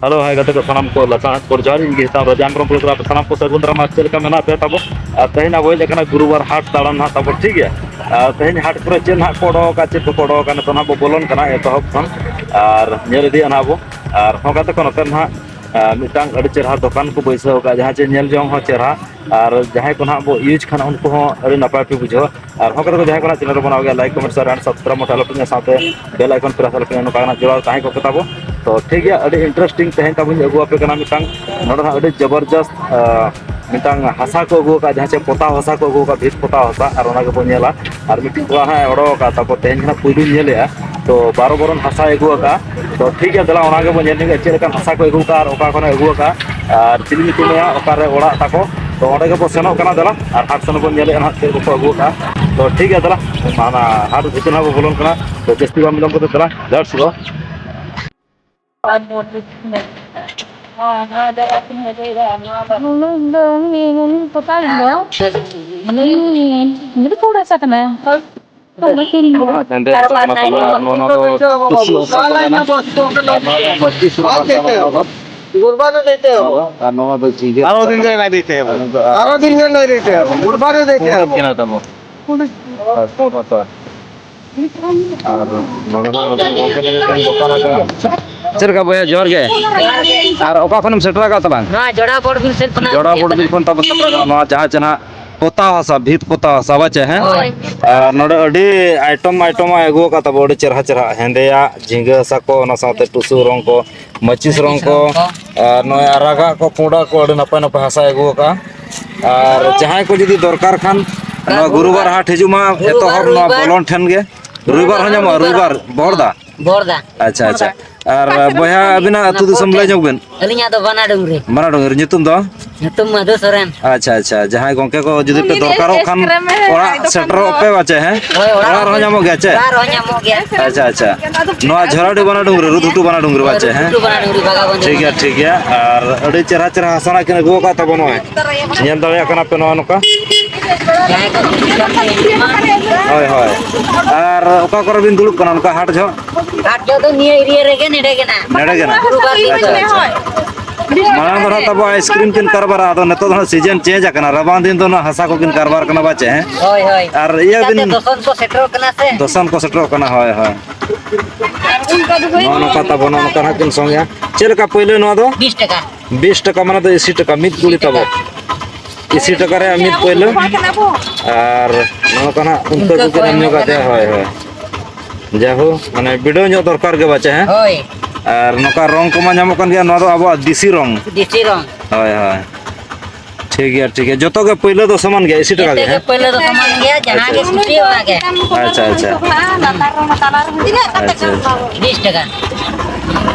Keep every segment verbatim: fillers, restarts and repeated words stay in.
Hello, ᱦᱟᱭ ᱜᱟᱛᱮ ᱠᱚ, ᱥᱟᱱᱟᱢ ᱠᱚ ᱞᱟᱥᱟᱲᱦᱮᱫ ᱠᱚ ᱡᱚᱦᱟᱨ᱾ ᱤᱧ ᱜᱮ ᱦᱮᱛᱟᱢ ᱨᱟᱡᱟ ᱦᱮᱢᱵᱨᱚᱢ ᱯᱩᱨᱟᱹ ᱟᱯᱮ ᱥᱟᱱᱟᱢ ᱠᱚ ᱥᱟᱹᱜᱩᱱ ᱫᱟᱨᱟᱢ᱾ ᱟᱨ ᱪᱮᱫ ᱞᱮᱠᱟ ᱢᱮᱱᱟᱜ ᱯᱮ ᱛᱟᱵᱚ? ᱟᱨ ᱛᱮᱦᱮᱧ ᱟᱵᱚ ᱦᱮᱡ ᱟᱠᱟᱱᱟ ᱜᱩᱨᱩᱵᱟᱨ ᱦᱟᱴ ᱫᱟᱬᱟᱱ ᱱᱟᱦᱟᱜ ᱛᱟᱵᱚ, ᱴᱷᱤᱠ ᱜᱮᱭᱟ᱾ ᱟᱨ ᱛᱮᱦᱮᱧ ᱦᱟᱴ ᱠᱚᱨᱮ ᱪᱮᱫ ᱱᱟᱦᱟᱜ ᱠᱚ ᱚᱰᱚᱠ ᱟᱠᱟᱫ, ᱪᱮᱫ ᱠᱚᱠᱚ ᱚᱰᱚᱠ ᱟᱠᱟᱫ, ᱱᱤᱛᱚᱜ ᱱᱟᱦᱟᱜ ᱵᱚ ᱵᱚᱞᱚᱱ ᱠᱟᱱᱟ ᱮᱛᱚᱦᱚᱵ ᱠᱷᱚᱱ᱾ ᱟᱨ ᱧᱮᱞ ᱤᱫᱤᱭᱟ ᱱᱟᱦᱟᱜ ᱵᱚ᱾ ᱟᱨ ᱦᱚᱸ ᱜᱟᱛᱮ ᱠᱚ, ᱱᱚᱛᱮ ᱱᱟᱦᱟᱜ, ᱟᱨ ᱢᱤᱫᱴᱟᱝ ᱟᱹᱰᱤ ᱪᱮᱦᱨᱟ ᱫᱚᱠᱟᱱ ᱠᱚ ᱵᱟᱹᱭᱥᱟᱹᱣ ᱟᱠᱟᱫ, ᱡᱟᱦᱟᱸ ᱪᱮ ᱧᱮᱞ ᱡᱚᱝ ᱦᱚᱸ ᱪᱮᱦᱨᱟ᱾ ᱟᱨ ᱡᱟᱦᱟᱸᱭ ᱠᱚ ᱱᱟᱦᱟᱜ ᱵᱚ use ᱠᱷᱟᱱ, ᱩᱱᱠᱩ ᱦᱚᱸ ᱟᱹᱰᱤ ᱱᱟᱯᱟᱭ ᱯᱮ ᱵᱩᱡᱷᱟᱹᱣᱟ᱾ ᱟᱨ ᱦᱚᱸ ᱜᱟᱛᱮ ᱠᱚ, ᱡᱟᱦᱟᱸᱭ ᱠᱚ ᱱᱟᱦᱟᱜ channel ᱨᱮ ᱵᱚᱱ ᱟᱹᱜᱩᱭᱟ, like, comment, share and subscribe ᱢᱚᱴᱟ ᱟᱞᱚ ᱯᱮ ᱦᱤᱲᱤᱧᱟ, ᱥᱟᱶᱛᱮ bell icon press ᱟᱞᱚ ᱯᱮ ᱦᱤᱲᱤᱧᱟ, ᱱᱚᱝᱠᱟ ᱜᱮ ᱱᱟᱦᱟᱜ ᱡᱚᱲᱟᱣ ᱛᱟᱦᱮᱸ ᱠᱚᱜ ᱯᱮ ᱛᱟᱵᱚ᱾ ᱛᱚ ᱴᱷᱤᱠ ᱜᱮᱭᱟ, ᱟᱹᱰᱤ interesting ᱛᱮᱦᱮᱧ ᱛᱟᱵᱚᱧ ᱟᱹᱜᱩ ᱟᱯᱮ ᱠᱟᱱᱟ ᱢᱤᱫᱴᱟᱝ, ᱱᱚᱰᱮ ᱱᱟᱦᱟᱜ ᱟᱹᱰᱤ ᱡᱚᱵᱚᱨᱡᱚᱥᱛ, ᱟᱸ, ᱢᱤᱫᱴᱟᱝ ᱦᱟᱥᱟ ᱠᱚ ᱟᱹᱜᱩ ᱟᱠᱟᱫ, ᱡᱟᱦᱟᱸ ᱪᱮ ᱯᱚᱛᱟᱣ ᱦᱟᱥᱟ ᱠᱚ ᱟᱹᱜᱩ ᱟᱠᱟᱫ, ᱵᱷᱤᱛ ᱯᱚᱛᱟᱣ ᱦᱟᱥᱟ, ᱟᱨ ᱚᱱᱟ ᱜᱮᱵᱚᱱ ᱧᱮᱞᱟ᱾ ᱟᱨ ᱢᱤᱫᱴᱤᱡ ᱠᱚᱲᱟ ᱦᱟᱸᱜ ᱮ ᱚᱰᱚᱠ ᱟᱠᱟᱫ, ᱛᱟᱨᱯᱚᱨ ᱛᱮᱦᱮᱧ ᱜᱮ ᱱᱟᱦᱟᱜ ᱯᱩᱭᱞᱩᱧ ᱧᱮᱞᱮᱜᱼᱟ᱾ ᱛᱚ ᱵᱟᱨᱚ ᱵᱚᱨᱚᱱ ᱦᱟᱥᱟᱭ ᱟᱹᱜᱩ ᱟᱠᱟᱫᱼᱟ᱾ ᱛᱚ ᱴᱷᱤᱠ ᱜᱮᱭᱟ, ᱫᱮᱞᱟ ᱚᱱᱟ ᱜᱮᱵᱚᱱ ᱧᱮᱞ ᱧᱚᱜᱟ, ᱪᱮᱫ ᱞᱮᱠᱟᱱ ᱦᱟᱥᱟ ᱠᱚ ᱟᱹᱜᱩ ᱟᱠᱟᱫᱼᱟ ᱟᱨ ᱚᱠᱟ ᱠᱷᱚᱱᱮ ᱟᱹᱜᱩ ᱟᱠᱟᱫᱼᱟ ᱟᱨ ᱪᱤᱞᱤ ᱧᱩᱛᱩᱢ ᱮᱭᱟ, ᱚᱠᱟᱨᱮ ᱚᱲᱟᱜ ᱛᱟᱠᱚ᱾ ᱛᱚ ᱚᱸᱰᱮ ᱜᱮᱵᱚ ᱥᱮᱱᱚᱜ ᱠᱟᱱᱟ, ᱫᱮᱞᱟ ᱟᱨ ᱦᱟᱴ ᱥᱮᱱ ᱵᱚᱱ ᱧᱮᱞᱮᱫᱼᱟ ᱱᱟᱦᱟᱜ ᱪᱮᱫ ᱠᱚᱠᱚ ᱟᱹᱜᱩ ᱟᱠᱟᱫᱼᱟ᱾ ᱛᱚ ᱴᱷᱤᱠ ᱜᱮᱭᱟ, ᱫᱮᱞᱟ ᱚᱱᱟ ᱦᱟᱴ ᱵᱷᱤᱛᱤᱨ ᱱᱟᱦᱟᱜ ᱵᱚ ᱵᱚᱞᱚᱱ ᱠᱟᱱᱟ᱾ ᱛᱚ ᱡᱟᱹᱥᱛᱤ ᱵᱟᱝ ᱵᱤᱞᱚᱢ ᱠᱟᱛᱮ ᱫᱮᱞᱟ, let's go᱾ ᱦᱮᱸᱫᱮ ᱥᱟᱠᱟᱢ ᱠᱟᱱᱟ, ᱱᱚᱣᱟ ᱫᱚ ᱠᱩᱥᱤ ᱚᱠᱛᱚ ᱠᱟᱱᱟ᱾ ᱟᱨ ᱱᱚᱣᱟ ᱫᱚ ᱯᱟᱹᱴᱤ ᱥᱩᱨ ᱠᱟᱱᱟ᱾ ᱟᱨ ᱱᱚᱣᱟ ᱫᱚ ᱡᱷᱤᱸᱜᱟᱹ ᱟᱨᱚ ᱫᱤᱱ ᱜᱟᱱ ᱞᱟᱹᱭ ᱛᱮ ᱦᱩᱭᱩᱜᱼᱟ᱾ ᱟᱨ ᱱᱚᱣᱟ ᱫᱚ ᱡᱷᱤᱸᱜᱟᱹ ᱟᱨᱚ ᱫᱤᱱ ᱜᱟᱱ ᱞᱟᱹᱭ ᱛᱮ ᱦᱩᱭᱩᱜᱼᱟ᱾ ᱵᱩᱨᱵᱟᱫ ᱫᱚ ᱞᱟᱹᱭ ᱛᱮ ᱦᱩᱭᱩᱜᱼᱟ᱾ ᱠᱟᱱᱟ ᱛᱟᱵᱚ᱾ ᱟᱨ ᱱᱚᱰᱮ ᱫᱚ ᱜᱚᱝᱠᱮ ᱫᱚ ᱢᱤᱫᱴᱮᱱ ᱫᱚᱠᱟᱱ ᱟᱠᱟᱱᱟ᱾ ᱪᱮᱫ ᱞᱮᱠᱟ ᱵᱚᱭᱦᱟ, ᱡᱚᱦᱟᱨ ᱜᱮ? ᱟᱨ ᱚᱠᱟ ᱠᱷᱚᱱᱮᱢ ᱥᱮᱴᱮᱨ ᱟᱠᱟᱫ ᱛᱟᱞᱟᱝ? ᱱᱚᱣᱟ ᱡᱚᱲᱟ ᱵᱚᱲᱵᱤᱞ ᱥᱮᱫ ᱠᱷᱚᱱᱟᱜ᱾ ᱡᱚᱲᱟ ᱵᱚᱲᱵᱤᱞ ᱠᱷᱚᱱ ᱛᱟᱵᱚ ᱥᱮᱴᱮᱨ ᱟᱠᱟᱱᱟ᱾ ᱱᱚᱣᱟ ᱡᱟᱦᱟᱸ ᱪᱮ ᱱᱟᱦᱟᱜ ᱯᱚᱛᱟᱣ ᱦᱟᱥᱟ, ᱵᱷᱤᱛ ᱯᱚᱛᱟᱣ ᱦᱟᱥᱟ, ᱵᱟᱪᱮ, ᱦᱮᱸ? ᱦᱳᱭ᱾ ᱟᱨ ᱱᱚᱰᱮ ᱟᱹᱰᱤ item item ᱮ ᱟᱹᱜᱩ ᱟᱠᱟᱫ ᱛᱟᱵᱚ, ᱟᱹᱰᱤ ᱪᱮᱨᱦᱟ ᱪᱮᱨᱦᱟ ᱦᱮᱸᱫᱮᱭᱟᱜ, ᱡᱷᱤᱸᱜᱟᱹ ᱦᱟᱥᱟ ᱠᱚ, ᱚᱱᱟ ᱥᱟᱶᱛᱮ ᱴᱩᱥᱩ ᱨᱚᱝ ᱠᱚ, ᱢᱟᱹᱪᱤᱥ ᱨᱚᱝ ᱠᱚ, ᱟᱨ ᱱᱚᱜᱼᱚᱭ ᱟᱨᱟᱜᱟᱜ ᱠᱚ, ᱯᱩᱸᱰᱟᱜ ᱠᱚ, ᱟᱹᱰᱤ ᱱᱟᱯᱟᱭ ᱱᱟᱯᱟᱭ ᱦᱟᱥᱟᱭ ᱟᱹᱜᱩ ᱟᱠᱟᱫᱼᱟ᱾ ᱟᱨ ᱡᱟᱦᱟᱸᱭ ᱠᱚ ᱡᱩᱫᱤ ᱫᱚᱨᱠᱟᱨ ᱠᱷᱟᱱ, ᱱᱚᱣᱟ ᱜᱩᱨᱩᱵᱟᱨ ᱦᱟᱴ ᱦᱤᱡᱩᱜ ᱢᱟ, ᱜᱩᱨᱩᱵᱟᱨ, ᱮᱛᱚᱦᱚᱵ ᱱᱚᱣᱟ ᱨᱚᱵᱤᱵᱟᱨ᱾ ᱵᱚᱞᱚᱱ ᱴᱷᱮᱱ ᱜᱮ᱾ ᱨᱚᱵᱤᱵᱟᱨ ᱦᱚᱸ ᱧᱟᱢᱚᱜᱼᱟ, ᱨᱚᱵᱤᱵᱟᱨ᱾ ᱵᱚᱦᱚᱲᱫᱟ᱾ ᱵᱚᱦᱚᱲᱫᱟ᱾ ᱟᱪᱪᱷᱟ, ᱟᱪᱪᱷᱟ᱾ ᱟᱨ ᱵᱚᱭᱦᱟ, ᱟᱹᱵᱤᱱᱟᱜ ᱟᱹᱛᱩ ᱫᱤᱥᱚᱢ ᱞᱟᱹᱭ ᱧᱚᱜ ᱵᱤᱱ᱾ ᱟᱹᱞᱤᱧᱟᱜ ᱫᱚ ᱵᱟᱱᱟ ᱰᱩᱝᱨᱤ᱾ ᱵᱟᱱᱟ ᱰᱩᱝᱨᱤ, ᱧᱩᱛᱩᱢ ᱫᱚ? ᱧᱩᱛᱩᱢ ᱢᱟᱹᱫᱷᱩ ᱥᱚᱨᱮᱱ᱾ ᱟᱪᱪᱷᱟ, ᱟᱪᱪᱷᱟ, ᱡᱟᱦᱟᱸᱭ ᱜᱚᱝᱠᱮ ᱠᱚ ᱡᱩᱫᱤ ᱯᱮ ᱫᱚᱨᱠᱟᱨᱚᱜ ᱠᱷᱟᱱ, ᱚᱲᱟᱜ ᱥᱮᱴᱮᱨᱚᱜ ᱯᱮ ᱵᱟᱪᱮ, ᱦᱮᱸ? ᱦᱳᱭ, ᱚᱲᱟᱜ ᱚᱲᱟᱜ ᱨᱮᱦᱚᱸ ᱨᱮ᱾ ᱧᱟᱢᱚᱜ ᱜᱮᱭᱟ ᱪᱮ? ᱚᱲᱟᱜ ᱨᱮᱦᱚᱸ ᱧᱟᱢᱚᱜ ᱜᱮᱭᱟ᱾ ᱟᱪᱪᱷᱟ, ᱟᱪᱪᱷᱟ᱾ ᱱᱚᱣᱟ ᱡᱷᱚᱨᱟᱰᱤ ᱵᱟᱱᱟ ᱰᱩᱝᱨᱤ, ᱨᱩᱫᱷᱩᱴᱩ ᱵᱟᱱᱟ ᱰᱩᱝᱨᱤ ᱵᱟᱪᱮ, ᱦᱮᱸ? ᱨᱩᱫᱷᱩᱴᱩ ᱵᱟᱱᱟ ᱰᱩᱝᱨᱤ, ᱵᱷᱟᱜᱟᱵᱚᱱᱫᱤ ᱴᱷᱤᱠ ᱜᱮᱭᱟ, ᱵᱟᱱᱟ᱾ ᱴᱷᱤᱠ ᱜᱮᱭᱟ᱾ ᱟᱨ ᱟᱹᱰᱤ ᱪᱮᱨᱦᱟ ᱪᱮᱨᱦᱟ ᱦᱟᱥᱟ ᱱᱟᱜ ᱠᱤᱱ ᱟᱹᱜᱩ ᱟᱠᱟᱫ ᱛᱟᱵᱚᱱ ᱱᱚᱜᱼᱚᱭ᱾ ᱧᱮᱞ ᱫᱟᱲᱮᱭᱟᱜ ᱠᱟᱱᱟ ᱯᱮ ᱱᱚᱜᱼᱚ ᱱᱚᱝᱠᱟ᱾ ᱡᱟᱦᱟᱸᱭ ᱠᱚ ᱠᱩᱥᱤᱜ ᱠᱟᱱ ᱛᱟᱦᱮᱸᱫ ᱢᱟ᱾ ᱦᱳᱭ, ᱦᱳᱭ᱾ ᱟᱨ ᱚᱠᱟ ᱠᱚᱨᱮ ᱵᱤᱱ ᱫᱩᱲᱩᱵ ᱠᱟᱱᱟ ᱚᱱᱠᱟ ᱦᱟᱴ ᱡᱚᱦᱚᱜ? ᱦᱟᱴ ᱡᱚᱦᱚᱜ ᱫᱚ ᱱᱤᱭᱟᱹ ᱮᱨᱤᱭᱟ ᱨᱮᱜᱮ, ᱱᱮᱰᱮ ᱜᱮ ᱱᱟᱜ᱾ ᱱᱮᱰᱮ ᱜᱮ ᱱᱟᱜ? ᱜᱩᱨᱩᱵᱟᱨ ᱫᱤᱱ ᱟᱪᱪᱷᱟ, ᱫᱚ᱾ ᱟᱪᱪᱷᱟ᱾ ᱢᱟᱲᱟᱝ ᱫᱚ ᱱᱟᱜ ᱛᱟᱵᱚ ᱟᱭᱤᱥᱠᱨᱤᱢ ᱠᱤᱱ ᱠᱟᱨᱵᱟᱨᱟ, ᱟᱫᱚ ᱱᱤᱛᱚᱜ ᱫᱚ ᱱᱟᱜ ᱥᱤᱡᱮᱱ ᱪᱮᱧᱡᱽ ᱟᱠᱟᱱᱟ, ᱨᱟᱵᱟᱝ ᱫᱤᱱ ᱫᱚ ᱱᱟᱜ ᱦᱟᱥᱟ ᱠᱚᱠᱤᱱ ᱠᱟᱨᱵᱟᱨ ᱠᱟᱱᱟ, ᱵᱟ ᱪᱮ, ᱦᱮᱸ? ᱦᱳᱭ, ᱦᱳᱭ᱾ ᱟᱨ ᱤᱭᱟᱹ ᱪᱤᱠᱟᱹᱛᱮ ᱵᱤᱱ ᱫᱚᱥᱚᱱ ᱠᱚ ᱥᱮᱴᱮᱨᱚᱜ ᱠᱟᱱᱟ ᱥᱮ᱾ ᱫᱚᱥᱚᱱ ᱠᱚ ᱥᱮᱴᱮᱨᱚᱜ ᱠᱟᱱᱟ, ᱦᱳᱭ, ᱦᱳᱭ᱾ ᱟᱨ ᱩᱞ ᱠᱚᱫᱚ ᱦᱩᱭ ᱱᱚᱜᱼᱚ ᱱᱚᱝᱠᱟ ᱛᱟᱵᱚ, ᱱᱚᱜᱼᱚ ᱱᱚᱝᱠᱟ ᱱᱟᱜ ᱠᱤᱱ ᱥᱚᱝ ᱮᱜᱼᱟ᱾ ᱪᱮᱫ ᱞᱮᱠᱟ ᱯᱟᱹᱭᱞᱟᱹ ᱱᱚᱣᱟ ᱫᱚ? ᱵᱤᱥ ᱴᱟᱠᱟ᱾ ᱵᱤᱥ ᱴᱟᱠᱟ ᱢᱟᱱᱮ ᱫᱚ ᱤᱥᱤ ᱴᱟᱠᱟ, ᱢᱤᱫ ᱠᱩᱲᱤ ᱛᱟᱵᱚ᱾ ᱤᱥᱤ ᱴᱟᱠᱟ ᱨᱮᱭᱟᱜ ᱢᱤᱫ ᱯᱟᱹᱭᱞᱟᱹ᱾ ᱟᱨ ᱱᱚᱣᱟ ᱠᱚ ᱱᱟᱜ ᱩᱱᱠᱟᱹ ᱩᱱᱠᱟᱹ ᱠᱚᱠᱤᱱ ᱠᱚ ᱮᱢ ᱧᱚᱜ ᱮᱢᱚᱜ ᱟᱫᱮᱭᱟ, ᱠᱟᱱᱟ᱾ ᱦᱳᱭ, ᱦᱳᱭ᱾ ᱡᱟᱭᱦᱳᱠ, ᱢᱟᱱᱮ ᱵᱤᱰᱟᱹᱣ ᱧᱚᱜ ᱫᱚᱨᱠᱟᱨ ᱜᱮ ᱵᱟᱪᱮ, ᱦᱮᱸ? ᱦᱳᱭ᱾ ᱟᱨ ᱱᱚᱝᱠᱟ ᱨᱚᱝ ᱠᱚᱢᱟ ᱧᱟᱢᱚᱜ ᱠᱟᱱ ᱜᱮᱭᱟ, ᱱᱚᱣᱟ ᱫᱚ ᱟᱵᱚᱣᱟᱜ ᱫᱮᱥᱤ ᱨᱚᱝ᱾ ᱫᱮᱥᱤ ᱨᱚᱝ᱾ ᱦᱳᱭ, ᱦᱳᱭ᱾ ᱴᱷᱤᱠ ᱜᱮᱭᱟ, ᱴᱷᱤᱠ ᱜᱮᱭᱟ᱾ ᱡᱚᱛᱚ ᱜᱮ ᱯᱟᱹᱭᱞᱟᱹ ᱫᱚ ᱥᱚᱢᱟᱱ ᱜᱮᱭᱟ, ᱤᱥᱤ ᱴᱟᱠᱟ ᱡᱚᱛᱚ ᱜᱮ, ᱜᱮ ᱦᱮᱸ? ᱯᱟᱹᱭᱞᱟᱹ ᱫᱚ ᱥᱚᱢᱟᱱ ᱜᱮᱭᱟ, ᱡᱟᱦᱟᱸ ᱟᱪᱪᱷᱟ, ᱜᱮ ᱟᱪᱪᱷᱟ᱾ ᱠᱩᱥᱤ ᱚᱱᱟ ᱜᱮ᱾ ᱟᱪᱪᱷᱟ, ᱟᱪᱪᱷᱟ᱾ ᱛᱤᱱᱟᱹᱜ ᱠᱟᱛᱮ ᱟᱪᱪᱷᱟ, ᱠᱟᱱ ᱟᱪᱪᱷᱟ᱾ ᱛᱟᱵᱚᱱ? ᱵᱤᱥ ᱴᱟᱠᱟ᱾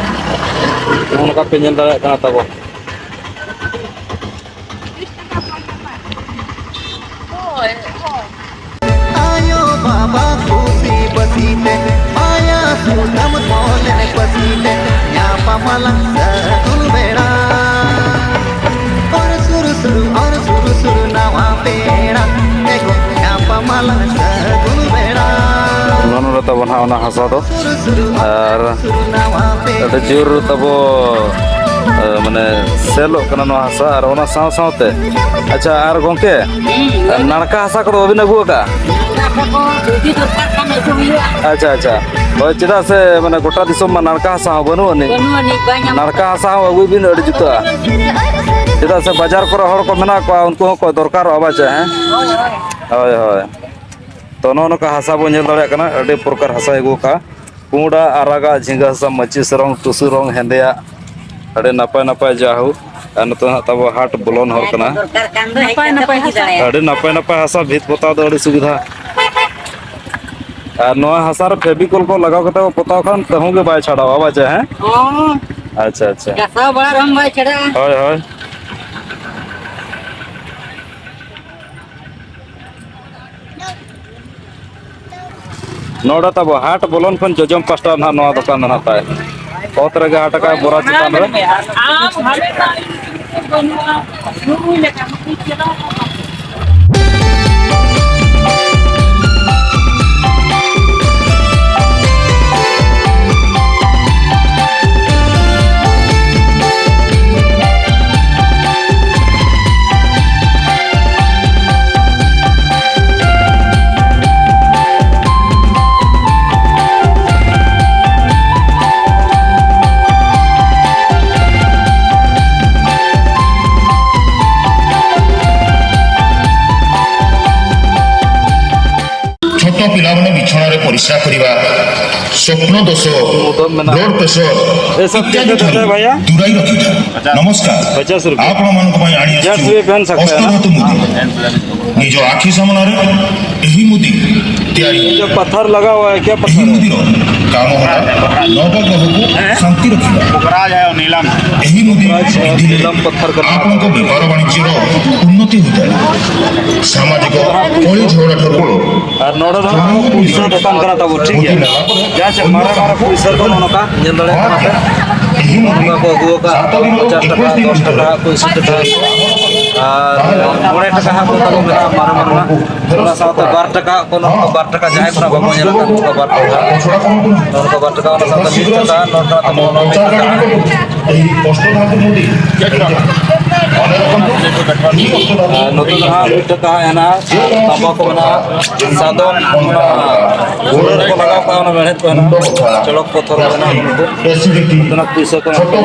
ᱱᱚᱜᱼᱚ ᱱᱚᱝᱠᱟ ᱯᱮ ᱧᱮᱞ ᱫᱟᱲᱮᱭᱟᱜ ᱠᱟᱱᱟ ᱛᱟᱵᱚ᱾ ᱦᱳᱭ, ᱦᱳᱭ᱾ ᱟᱭᱳ ᱵᱟᱵᱟ ᱠᱩᱥᱤ ᱯᱟᱹᱥᱤ ᱛᱮ, ᱢᱟᱭᱟ ᱥᱩᱛᱟᱹᱢ ᱛᱚᱞᱮ ᱯᱟᱹᱥᱤ ᱛᱮ, ᱧᱟᱯᱟᱢ ᱟᱞᱟᱝ ᱥᱟᱹᱜᱩᱱ ᱵᱮᱲᱟ᱾ ᱚᱨ ᱥᱩᱨ ᱥᱩᱨ, ᱚᱨ ᱥᱩᱨ ᱥᱩᱨ ᱱᱟᱣᱟ ᱯᱮᱲᱟ, ᱮᱜᱳ ᱧᱟᱯᱟᱢ ᱟᱞᱟᱝ ᱥᱟᱹᱜᱩᱱ ᱵᱮᱲᱟ᱾ ᱱᱚᱜᱼᱚ ᱱᱚᱰᱮ ᱛᱟᱵᱚᱱ ᱦᱟᱸᱜ ᱚᱱᱟ ᱦᱟᱥᱟ ᱫᱚ᱾ ᱟᱨ ᱟᱹᱰᱤ ᱡᱳᱨ ᱛᱟᱵᱚ, ᱮ, ᱢᱟᱱᱮ ᱥᱮᱞᱚᱜ ᱠᱟᱱᱟ ᱱᱚᱣᱟ ᱦᱟᱥᱟ᱾ ᱟᱨ ᱚᱱᱟ ᱥᱟᱶ ᱥᱟᱶᱛᱮ, ᱟᱪᱪᱷᱟ, ᱟᱨ ᱜᱚᱝᱠᱮ, ᱱᱟᱲᱠᱟ ᱦᱟᱥᱟ ᱠᱚᱫᱚ ᱵᱟᱵᱤᱱ ᱟᱹᱜᱩ ᱟᱠᱟᱫᱼᱟ? ᱟᱪᱪᱷᱟ, ᱟᱪᱪᱷᱟ᱾ ᱦᱳᱭ, ᱪᱮᱫᱟᱜ ᱥᱮ, ᱢᱟᱱᱮ, ᱜᱚᱴᱟ ᱫᱤᱥᱚᱢ ᱢᱟ ᱱᱟᱲᱠᱟ ᱦᱟᱥᱟ ᱦᱚᱸ ᱵᱟᱹᱱᱩᱜ ᱟᱹᱱᱤᱡ᱾ ᱵᱟᱹᱱᱩᱜ ᱟᱹᱱᱤᱡ, ᱵᱟᱭ ᱧᱟᱢᱚᱜ ᱱᱟᱲᱠᱟ ᱠᱟᱱᱟ᱾ ᱦᱟᱥᱟ ᱦᱚᱸ ᱟᱹᱜᱩᱭ ᱵᱤᱱ, ᱟᱹᱰᱤ ᱡᱩᱛᱩᱜᱼᱟ᱾ ᱪᱮᱫᱟᱜ ᱥᱮ ᱵᱟᱡᱟᱨ ᱠᱚᱨᱮ ᱦᱚᱲ ᱠᱚ ᱢᱮᱱᱟᱜ ᱠᱚᱣᱟ, ᱩᱱᱠᱩ ᱦᱚᱸᱠᱚ ᱫᱚᱨᱠᱟᱨᱚᱜᱼᱟ, ᱵᱟᱪᱮ, ᱦᱮᱸ? ᱦᱳᱭ, ᱦᱳᱭ᱾ ᱛᱚ, ᱱᱚᱜᱼᱚ ᱱᱚᱝᱠᱟ ᱦᱟᱥᱟ ᱵᱚᱱ ᱧᱮᱞ ᱫᱟᱲᱮᱭᱟᱜ ᱠᱟᱱᱟ, ᱟᱹᱰᱤ ᱯᱨᱚᱠᱟᱨ ᱦᱟᱥᱟᱭ ᱟᱹᱜᱩ ᱠᱟᱜᱼᱟ᱾ ᱯᱩᱸᱰᱟᱜ, ᱟᱨᱟᱜᱟᱜ, ᱡᱷᱤᱸᱜᱟᱹ ᱦᱟᱥᱟ, ᱢᱟᱹᱪᱤᱥ ᱨᱚᱝ, ᱴᱩᱥᱩ ᱨᱚᱝ, ᱦᱮᱸᱫᱮᱭᱟᱜ, ᱟᱹᱰᱤ ᱱᱟᱯᱟᱭ ᱱᱟᱯᱟᱭ ᱡᱟᱦᱳᱠ᱾ ᱟᱨ ᱱᱚᱛᱮ ᱦᱟᱸᱜ ᱛᱟᱵᱚ ᱦᱟᱴ ᱵᱚᱞᱚᱱ ᱦᱚᱨ ᱠᱟᱱᱟ᱾ ᱱᱟᱯᱟᱭ ᱱᱟᱯᱟᱭ ᱦᱟᱥᱟ᱾ ᱟᱹᱰᱤ ᱱᱟᱯᱟᱭ ᱱᱟᱯᱟᱭ ᱦᱟᱥᱟ, ᱵᱷᱤᱛ ᱯᱚᱛᱟᱣ ᱫᱚ ᱟᱹᱰᱤ ᱥᱩᱵᱤᱫᱷᱟ᱾ ᱟᱨ ᱱᱚᱣᱟ ᱦᱟᱥᱟ ᱨᱮ ᱯᱷᱮᱵᱤᱠᱚᱞ ᱠᱚ ᱞᱟᱜᱟᱣ ᱠᱟᱛᱮ ᱵᱚ ᱯᱚᱛᱟᱣ ᱠᱷᱟᱱ ᱛᱟᱹᱦᱩᱸ ᱜᱮ ᱵᱟᱭ ᱪᱷᱟᱰᱟᱣᱟ, ᱵᱟᱪᱮ, ᱦᱮᱸ? ᱦᱚᱸ᱾ ᱟᱪᱪᱷᱟ, ᱟᱪᱪᱷᱟ᱾ ᱜᱷᱟᱥᱟᱣ ᱵᱟᱲᱟ ᱨᱮᱦᱚᱸ ᱵᱟᱭ ᱪᱷᱟᱰᱟᱜᱼᱟ᱾ ᱦᱳᱭ, ᱦᱳᱭ᱾ ᱱᱚᱰᱮ ᱛᱟᱵᱚ ᱦᱟᱴ ᱵᱚᱞᱚᱱ ᱠᱷᱚᱱ ᱡᱚᱡᱚᱢ ᱯᱟᱥᱴᱟ ᱱᱟᱦᱟᱜ ᱱᱚᱣᱟ ᱫᱚᱠᱟᱱ ᱫᱚ ᱱᱟᱦᱟᱜ ᱛᱟᱭ᱾ ᱚᱛ ᱨᱮᱜᱮ ᱦᱟᱴ ᱟᱠᱟᱫ ᱵᱚᱨᱟ ᱪᱮᱛᱟᱱ ᱨᱮ᱾ ପରୀକ୍ଷା କରିବା, ସ୍ୱପ୍ନ ଦୋଷ, ମୁଦମ ମେନା। ବ୍ଲଡ ପ୍ରେସର ଏ ସବ ଇତ୍ୟାଦି କେତେ ଠାରୁ ଦେତେ ଭଇୟା? ଦୂରାଇ ରଖିବା। ପଚାଶ। ନମସ୍କାର। ପଚାଶ ରୁପିୟା। ଆପଣମାନଙ୍କ ପାଇଁ ଆଣି ଚାରିଶହ ଆସିଛୁ ରୁପିୟା ଫ୍ୟାନ୍ ସକ୍ତା ଅଷ୍ଟଧାତୁ ମୁଦି। ନିଜ ଆଖି ସାମ୍ନାରେ ଏହି ମୁଦି ତିଆରି। ये जो पत्थर लगा हुआ है, क्या ଏହି पत्थर है? ମୁଦିର କାମ ହେଲା ନବଗ୍ରହକୁ ଶାନ୍ତି ରଖିବା। पुखराज है और नीलम। ଏହି ମୁଦି ପିନ୍ଧିଲେ नीलम पत्थर का। ଆପଣଙ୍କ ବେପାର ବାଣିଜ୍ୟର ଉନ୍ନତି ହୋଇଥାଏ। ସାମାଜିକ କଳି ଝଗଡ଼ା ଠାରୁ ଆର୍ ନଡ଼ ଧର ଆମ ପଇସା ଦୋକାନ କରା ତାକୁ, ଠିକ୍ ଅଛି? ଯାହା ସେ ମାରା ମାରା ପଇସା ଦୋକାନ କା, ଯେନ୍ ଦଳେ କା, ଏହି ମୁଦି ନକା କୁ ଆଗୁଆ କା, ସାତ ଦିନରୁ ପଚାଶ ଟଙ୍କା, ଏକୋଇଶ ଦିନ ଦଶ ଟଙ୍କା, ଭିତରେ ପଇଁଷଠି ଟଙ୍କା। ଆର୍ କୋଡ଼ିଏ ଟଙ୍କା ହାତ ତାକୁ ମେନା, ମାରା ମାରା ନା। ᱚᱱᱟ ᱥᱟᱶᱛᱮ ᱵᱟᱨ ᱴᱟᱠᱟ, ᱠᱳᱱᱳ ᱵᱟᱨ ᱴᱟᱠᱟ, ᱡᱟᱦᱟᱸᱭ ᱠᱷᱚᱱᱟᱜ ᱵᱟᱵᱚᱱ ᱧᱮᱞ ᱟᱠᱟᱫ, ᱩᱱᱠᱩ ᱵᱟᱨ ᱴᱟᱠᱟ᱾ ᱱᱚᱣᱟ ᱠᱚ ᱵᱟᱨ ᱴᱟᱠᱟ, ᱚᱱᱟ ᱥᱟᱶᱛᱮ ᱢᱤᱫ ᱴᱟᱠᱟ, ᱱᱚᱣᱟ ᱨᱮᱱᱟᱜ ᱛᱟᱵᱚᱱ ᱚᱱᱟ ᱢᱤᱫ ᱴᱟᱠᱟ᱾ ᱟᱨ ᱱᱚᱛᱮ ᱫᱚ ᱦᱟᱸᱜ ᱢᱤᱫ ᱴᱟᱠᱟ ᱦᱟᱸᱜ ᱦᱮᱱᱟᱜᱼᱟ, ᱛᱟᱢᱵᱟ ᱠᱚ ᱢᱮᱱᱟᱜᱼᱟ, ᱥᱟᱫᱚᱢ, ᱚᱱᱟ ᱜᱳᱲᱳ ᱨᱮᱠᱚ ᱞᱟᱜᱟᱣ ᱠᱟᱜᱼᱟ, ᱚᱱᱟ ᱢᱮᱲᱦᱮᱫ ᱠᱚ ᱦᱮᱱᱟᱜᱼᱟ, ᱪᱚᱲᱚᱠ ᱯᱚᱛᱷᱚᱨ ᱠᱚ ᱦᱮᱱᱟᱜᱼᱟ, ᱱᱩᱠᱩ᱾ ᱚᱱᱟ ᱯᱩᱭᱥᱟᱹ ᱠᱚ ᱦᱮᱱᱟᱜᱼᱟ᱾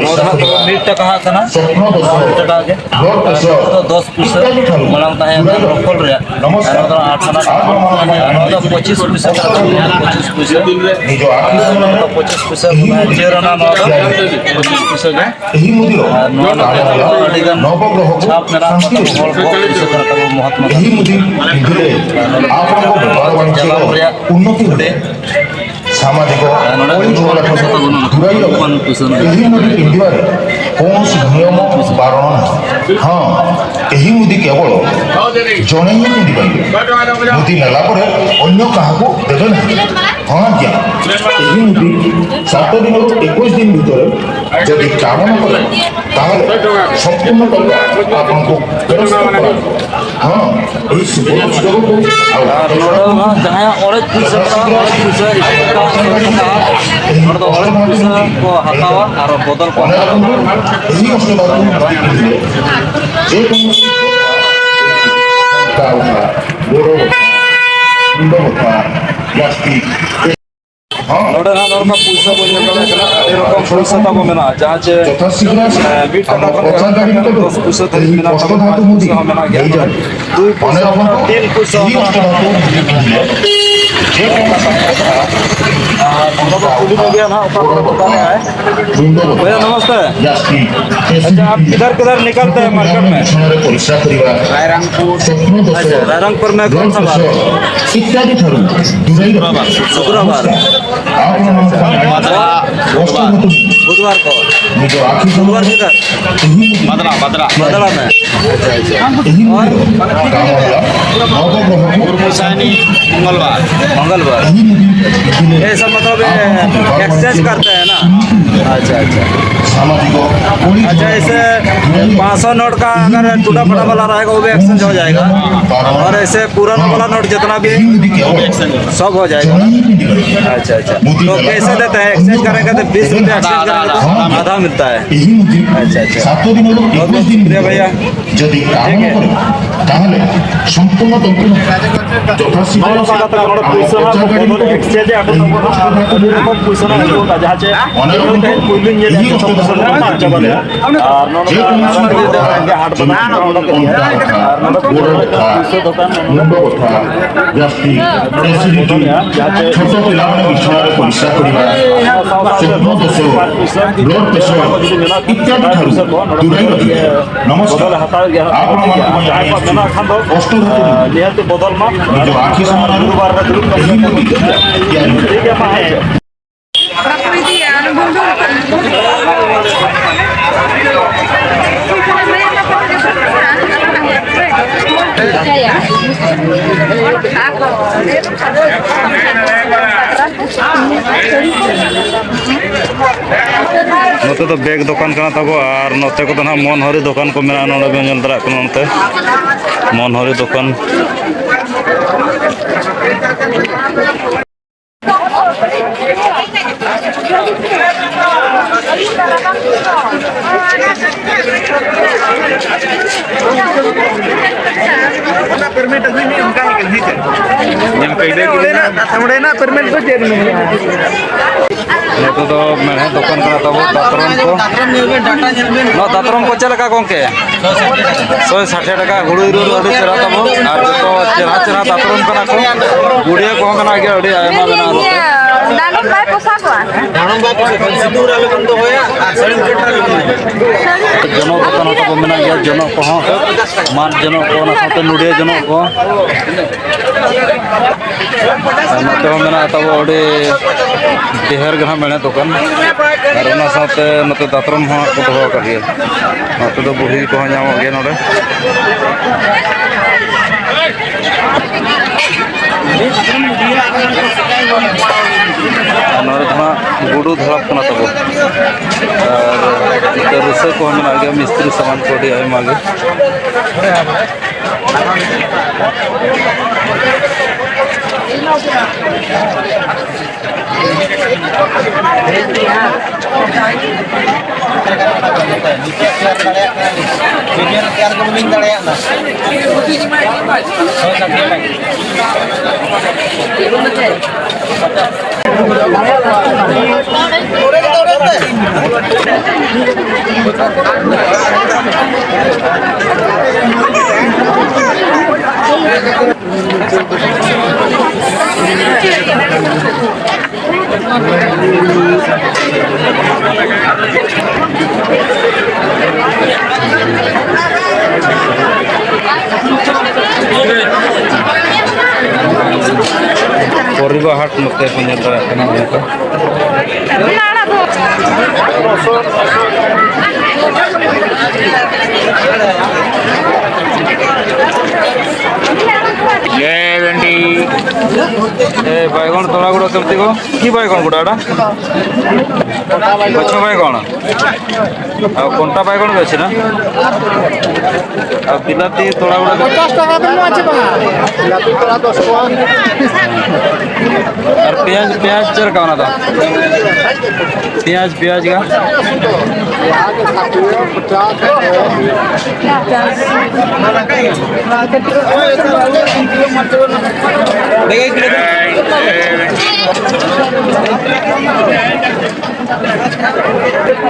ᱱᱚᱣᱟ ᱫᱚ ᱦᱟᱸᱜ ᱛᱟᱵᱚᱱ ᱢᱤᱫ ᱴᱟᱠᱟ ᱦᱟᱸᱜ ᱠᱟᱱᱟ, ᱱᱚᱣᱟ ᱢᱤᱫ ᱴᱟᱠᱟ ᱜᱮ᱾ ᱟᱨ ᱱᱚᱣᱟ ᱫᱚ ᱫᱚᱥ ᱯᱩᱭᱥᱟᱹ ᱢᱟᱲᱟᱝ ᱛᱟᱦᱮᱸ ᱠᱟᱱᱟ ᱨᱚᱯᱷᱚᱞ ᱨᱮᱭᱟᱜ, ᱟᱨ ᱱᱚᱣᱟ ᱫᱚ ᱟᱴ ᱟᱱᱟ, ᱟᱨ ᱱᱚᱣᱟ ᱫᱚ ᱯᱚᱸᱪᱤᱥ ᱯᱩᱭᱥᱟᱹ ᱠᱟᱱᱟ, ᱯᱚᱸᱪᱤᱥ ᱯᱩᱭᱥᱟᱹ, ᱟᱨ ᱱᱚᱣᱟ ᱫᱚ ᱯᱚᱸᱪᱤᱥ ᱯᱩᱭᱥᱟᱹ ᱠᱟᱱᱟ, ᱪᱟᱹᱨ ᱟᱱᱟ ᱱᱚᱣᱟ ᱫᱚ ᱯᱚᱸᱪᱤᱥ ᱯᱩᱭᱥᱟᱹ ᱜᱮ᱾ ᱟᱨ ᱱᱚᱣᱟ ᱫᱚ ᱟᱹᱰᱤ ᱜᱟᱱ ᱪᱷᱟᱯ ᱢᱮᱱᱟᱜ ᱠᱚ ᱛᱟᱵᱚ ᱦᱚᱲ ᱠᱚᱣᱟᱜ ᱯᱩᱭᱥᱟᱹ ᱠᱟᱱᱟ ᱛᱟᱵᱚ ᱢᱚᱦᱟᱛᱢᱟ ᱜᱟᱱᱫᱷᱤ᱾ ᱡᱟᱞᱟᱢ ᱨᱮᱭᱟᱜ ᱩᱱᱱᱚᱛᱤ ᱦᱩᱭᱩᱜᱼᱟ᱾ ସାମାଜିକ କଳି ଝଗଡ଼ାକୁ ଦୂରେଇ ରଖ। ଏହି ମୁଦି ପିନ୍ଧିବାରେ କୌଣସି ନିୟମ ବାରଣ ନାହିଁ। ହଁ, ଏହି ମୁଦି କେବଳ ଜଣେ ହିଁ ପିନ୍ଧିପାରିବେ। ମୁଦି ନେଲା ପରେ ଅନ୍ୟ କାହାକୁ ଦେବେ ନାହିଁ। ହଁ ଆଜ୍ଞା, ଏହି ମୁଦି ସାତ ଦିନରୁ ଏକୋଇଶ ଦିନ ଭିତରେ ଯଦି କାମ ନ କଲେ, ତାହେଲେ ସମ୍ପୂର୍ଣ୍ଣ ଟଙ୍କା ଆପଣଙ୍କୁ ଫେରସ୍ତ କରାଯିବ। ᱦᱚᱸ, ᱮᱭ ᱥᱩᱵᱚᱫᱷ ᱥᱩᱵᱚᱫᱷ ᱠᱚ, ᱟᱨ ᱱᱚᱰᱮ ᱫᱚ ᱦᱟᱸᱜ ᱡᱟᱦᱟᱸᱭᱟᱜ ᱚᱲᱮᱡ ᱯᱩᱭᱥᱟᱹ ᱠᱟᱱᱟ, ᱚᱲᱮᱡ ᱯᱩᱭᱥᱟᱹ ᱤᱥᱤᱱ ᱠᱟᱱᱟ, ᱱᱚᱰᱮ ᱫᱚ ᱚᱲᱮᱡ ᱯᱩᱭᱥᱟᱹ ᱠᱚ ᱦᱟᱛᱟᱣᱟ ᱟᱨ ᱵᱚᱫᱚᱞ ᱠᱚ ᱦᱟᱛᱟᱣᱟ᱾ ᱮᱭ ᱚᱥᱴᱚᱫᱷᱟᱛᱩ ᱢᱩᱫᱤ ᱯᱤᱱᱫᱷᱤᱞᱮ, ᱡᱮ ᱠᱳᱱᱳ ᱜᱚᱲᱚ ᱵᱚᱛᱟ, ᱯᱞᱟᱥᱴᱤᱠ, ᱱᱚᱰᱮ ᱦᱟᱸᱜ ᱱᱚᱝᱠᱟ ᱯᱩᱭᱥᱟᱹ ᱵᱚᱱ ᱧᱮᱞ ᱫᱟᱲᱮᱭᱟᱜ ᱠᱟᱱᱟ, ᱟᱹᱰᱤ ᱨᱚᱠᱚᱢ ᱯᱩᱭᱥᱟᱹ ᱛᱟᱵᱚ ᱢᱮᱱᱟᱜᱼᱟ, ᱡᱟᱦᱟᱸ ᱪᱮ, ᱮ, ᱢᱤᱫ ᱴᱟᱠᱟ ᱠᱷᱚᱱ ᱮᱦᱚᱵ ᱠᱟᱛᱮ ᱫᱚᱥ ᱯᱩᱭᱥᱟᱹ ᱫᱷᱟᱹᱵᱤᱡ ᱢᱮᱱᱟᱜ ᱛᱟᱵᱚᱱᱟ, ᱯᱩᱭᱥᱟᱹ ᱦᱚᱸ ᱢᱮᱱᱟᱜ ᱜᱮᱭᱟ᱾ ᱫᱩᱭ ᱯᱩᱭᱥᱟᱹ ᱠᱷᱚᱱ ᱛᱤᱱ ᱯᱩᱭᱥᱟᱹ ᱦᱚᱸ ᱢᱮᱱᱟᱜᱼᱟ᱾ ᱟᱨ ᱚᱱᱠᱟ ᱫᱚ ᱠᱩᱞᱤ ᱠᱚᱜᱮᱭᱟ ᱱᱟᱦᱟᱜ, ᱚᱠᱟ ᱠᱚᱨᱮ ᱠᱚ ᱛᱟᱦᱮᱸᱱᱟ᱾ ᱵᱷᱚᱭᱭᱟ, ᱱᱚᱢᱚᱥᱛᱮ᱾ ᱟᱪᱪᱷᱟ, ᱟᱯ ᱠᱤᱫᱷᱟᱨ ᱠᱤᱫᱷᱟᱨ ᱱᱤᱠᱟᱞᱛᱮ ᱦᱟᱭ ᱢᱟᱨᱠᱮᱴ ᱢᱮ? ᱨᱟᱭᱨᱚᱝᱯᱩᱨ᱾ ᱟᱪᱪᱷᱟ, ᱨᱟᱭᱨᱚᱝᱯᱩᱨ ᱢᱮ ᱠᱚᱱ ᱥᱟ ᱵᱟᱨ? ᱤᱛᱛᱟᱫᱤ ᱴᱷᱟᱨᱩ ᱫᱩᱨᱟᱭ ᱨᱚᱵᱤ᱾ ᱥᱩᱠᱨᱚᱵᱟᱨ᱾ ᱟᱪᱪᱷᱟ, ᱟᱪᱪᱷᱟ᱾ ᱵᱟᱫᱽᱨᱟ, ᱵᱩᱫᱷᱵᱟᱨ᱾ ᱵᱩᱫᱷᱵᱟᱨ ᱠᱚ᱾ ᱥᱩᱠᱨᱚᱵᱟᱨ ᱠᱤᱫᱷᱟᱨ? ᱵᱟᱫᱽᱨᱟ, ᱵᱟᱫᱽᱨᱟ᱾ ᱵᱟᱫᱽᱨᱟ ᱢᱮ। अच्छा, अच्छा। और? मुर्मू साहनी मंगलवार। मंगलवार। ऐसा मतलब एक्सचेंज करते हैं ना? अच्छा, अच्छा। अच्छा, ऐसे पाँच सौ नोट का अगर टूटा फटा वाला रहेगा, वो भी एक्सचेंज हो जाएगा। और ऐसे पुराना वाला नोट जितना भी, सब हो जाएगा। अच्छा, अच्छा। तो कैसे देते हैं? एक्सचेंज करेंगे तो बीस रुपये एक्सचेंज करेंगे तो आधा मिलता है। अच्छा, अच्छा। बहुत बहुत शुक्रिया भैया। ଯଦି କାମ ନ କରିବ, ତାହେଲେ ସମ୍ପୂର୍ଣ୍ଣ ତନ୍ତ୍ର ଯଥାଶୀଘ୍ର ପଇସା ᱚᱱᱮ ᱚᱱᱠᱟ ᱵᱚᱛᱚᱨ ᱮᱠᱥᱪᱮᱧᱡᱽ ᱟᱹᱰᱤ ᱵᱚᱛᱚᱨ ᱚᱱᱠᱟ ᱚᱱᱠᱟ ᱜᱳᱰ ᱨᱮ ᱜᱷᱟ, ᱢᱩᱱᱰᱚ ᱵᱚᱛᱷᱟ, ᱜᱮᱥᱴᱤᱠ, ᱮᱥᱤᱰᱤᱴᱤ, ᱪᱷᱳᱴᱳ ᱯᱤᱞᱟᱢᱟᱱᱮ ᱵᱤᱪᱷᱱᱟ ᱨᱮ ᱯᱚᱨᱤᱥᱨᱟ ᱠᱚᱨᱤᱵᱟ, ᱥᱚᱯᱱᱚ ᱫᱳᱥ, ବ୍ଲଡ ପ୍ରେସର ଇତ୍ୟାଦି ଠାରୁ ଦୂରେଇ ରହିବେ। ନମସ୍କାର। ଆପଣମାନଙ୍କୁ ମୁଁ ଜଣାଇ ଦେଉଛି, କଷ୍ଟ ହେତୁ ନିଜ ଆଖି ସାମ୍ନାରେ ଏହି ମୁଦି ତିଆରି କରିବେ। ᱱᱚᱛᱮ ᱫᱚ ᱵᱮᱜᱽ ᱫᱚᱠᱟᱱ ᱠᱟᱱᱟ ᱛᱟᱵᱚ, ᱟᱨ ᱱᱚᱛᱮ ᱠᱚᱫᱚ ᱱᱟᱦᱟᱜ ᱢᱚᱱᱦᱚᱨᱤ ᱫᱚᱠᱟᱱ ᱠᱚ ᱢᱮᱱᱟᱜᱼᱟ᱾ ᱱᱚᱰᱮ ᱵᱮᱱ ᱧᱮᱞ ᱫᱟᱲᱮᱭᱟᱜ ᱠᱟᱱᱟ, ᱱᱚᱛᱮ ᱢᱚᱱᱦᱚᱨᱤ ᱫᱚᱠᱟᱱ᱾ ᱚᱱᱟ ᱯᱮᱨᱢᱤᱴ ᱟᱹᱜᱩᱭ ᱢᱮ, ᱚᱱᱠᱟ ᱜᱮ ᱠᱟᱹᱞᱦᱤ ᱛᱮ᱾ ᱧᱮᱞ ᱯᱮ, ᱤᱱᱟᱹ ᱜᱮ ᱚᱸᱰᱮᱱᱟᱜ, ᱚᱸᱰᱮᱱᱟᱜ ᱯᱮᱨᱢᱤᱴ ᱫᱚ ᱪᱮᱫ ᱢᱮᱱᱟᱜᱼᱟ? ᱱᱤᱛᱚᱜ ᱫᱚ ᱢᱮᱬᱦᱮᱫ ᱫᱚᱠᱟᱱ ᱠᱟᱱᱟ ᱛᱟᱵᱚ ᱫᱟᱛᱨᱚᱢ ᱠᱚ᱾ ᱱᱚᱣᱟ ᱫᱟᱛᱨᱚᱢ ᱠᱚ ᱪᱮᱫ ᱞᱮᱠᱟ ᱜᱚᱝᱠᱮ? ᱥᱚᱭ ᱥᱟᱴᱷ ᱴᱟᱠᱟ᱾ ᱦᱩᱲᱩ ᱤᱨ ᱨᱮ ᱟᱹᱰᱤ ᱪᱮᱦᱨᱟ ᱛᱟᱵᱚ, ᱟᱨ ᱡᱚᱛᱚ ᱪᱮᱦᱨᱟ ᱪᱮᱦᱨᱟ ᱫᱟᱛᱨᱚᱢ ᱠᱟᱱᱟ ᱠᱚ᱾ ᱜᱩᱲᱤᱭᱟᱹ ᱠᱚᱦᱚᱸ ᱢᱮᱱᱟᱜ ᱜᱮᱭᱟ, ᱟᱹᱰᱤ ᱟᱭᱢᱟ ᱢᱮᱱᱟᱜᱼᱟ ᱱᱚᱛᱮ᱾ ᱫᱟᱱᱤ ᱵᱟᱭ ᱯᱚᱥᱟᱣ ᱠᱚᱣᱟ᱾ ᱦᱟᱲᱟᱢ ᱵᱟᱭ ᱯᱚᱥᱟᱣ ᱠᱚᱣᱟ, ᱥᱤᱛᱩᱝ ᱨᱮ ᱟᱞᱚᱵᱚᱱ ᱫᱚᱦᱚᱭᱟ ᱟᱨ ᱥᱟᱹᱲᱤᱢ ᱪᱮᱛᱟᱱ ᱨᱮ ᱟᱞᱚᱵᱚᱱ ᱫᱚᱦᱚᱭᱟ᱾ ᱡᱚᱱᱚᱜ ᱫᱚᱠᱟᱱ ᱦᱚᱸ ᱛᱟᱵᱚ ᱢᱮᱱᱟᱜ ᱜᱮᱭᱟ, ᱡᱚᱱᱚᱜ ᱠᱚᱦᱚᱸ, ᱢᱟᱫ ᱡᱚᱱᱚᱜ ᱠᱚ, ᱚᱱᱟ ᱥᱟᱶᱛᱮ ᱱᱚᱰᱤᱭᱟᱹ ᱡᱚᱱᱚᱜ ᱠᱚ᱾ ᱟᱨ ᱱᱚᱛᱮ ᱦᱚᱸ ᱢᱮᱱᱟᱜᱼᱟ ᱛᱟᱵᱚ ᱟᱹᱰᱤ ᱰᱷᱮᱨ ᱜᱮ ᱱᱟᱦᱟᱜ ᱢᱮᱬᱦᱮᱫ ᱫᱚᱠᱟᱱ, ᱟᱨ ᱚᱱᱟ ᱥᱟᱶᱛᱮ ᱱᱚᱛᱮ ᱫᱟᱛᱨᱚᱢ ᱦᱚᱸ ᱠᱚ ᱫᱚᱦᱚ ᱟᱠᱟᱫ ᱜᱮᱭᱟ᱾ ᱱᱚᱛᱮ ᱫᱚ ᱵᱩᱲᱦᱤ ᱠᱚᱦᱚᱸ ᱧᱟᱢᱚᱜ ᱜᱮᱭᱟ ᱱᱚᱰᱮ᱾ ᱟᱨ ᱱᱚᱰᱮ ᱫᱚ ᱦᱟᱸᱜ ᱜᱩᱰᱩ ᱫᱷᱟᱨᱟᱯ ᱠᱟᱱᱟ ᱛᱟᱵᱚ, ᱟᱨ ᱱᱚᱛᱮ ᱨᱩᱥᱟᱹ ᱠᱚᱦᱚᱸ ᱢᱮᱱᱟᱜ ᱜᱮᱭᱟ, ᱢᱤᱥᱛᱨᱤ ᱥᱟᱢᱟᱱ ᱠᱚ ᱟᱹᱰᱤ ᱟᱭᱢᱟ ᱜᱮ᱾ ᱯᱚᱨᱤᱵᱟ ᱦᱟᱴ ᱱᱚᱛᱮ ᱠᱚ ᱧᱮᱞ ᱫᱟᱲᱮᱭᱟᱜ ᱠᱟᱱᱟ ᱱᱚᱝᱠᱟ᱾ ᱡᱮ ᱵᱮᱱᱰᱤ᱾ ᱮ, ᱵᱟᱭᱜᱚᱱ ᱛᱚᱲᱟ ᱜᱩᱰᱟ ᱠᱟᱹᱢᱛᱤ ᱠᱚ? ᱠᱤ ᱵᱟᱭᱜᱚᱱ ᱜᱩᱰᱟ ᱟᱲᱟ? ᱵᱟᱪᱷᱟ ᱵᱟᱭᱜᱚᱱ᱾ ᱟᱨ ᱠᱚᱱᱴᱟ ᱵᱟᱭᱜᱚᱱ ᱜᱮ ᱟᱪᱷᱮ ᱱᱟ? ᱟᱨ ᱵᱤᱞᱟᱹᱛᱤ ᱛᱚᱲᱟ ᱜᱩᱰᱟ ᱠᱟᱹᱢᱛᱤ? ᱯᱚᱪᱟᱥ ᱴᱟᱠᱟ ᱫᱚ ᱢᱚᱡᱽ ᱵᱟᱝ᱾ ᱵᱤᱞᱟᱹᱛᱤ ᱛᱚᱲᱟ ᱫᱚᱥ ᱴᱟᱠᱟ᱾ ᱟᱨ ᱯᱮᱸᱭᱟᱡᱽ, ᱯᱮᱸᱭᱟᱡᱽ ᱪᱮᱫ ᱞᱮᱠᱟ ᱚᱱᱟ ᱫᱚ? ᱯᱮᱸᱭᱟᱡᱽ, ᱯᱮᱸᱭᱟᱡᱽ ᱜᱟ᱾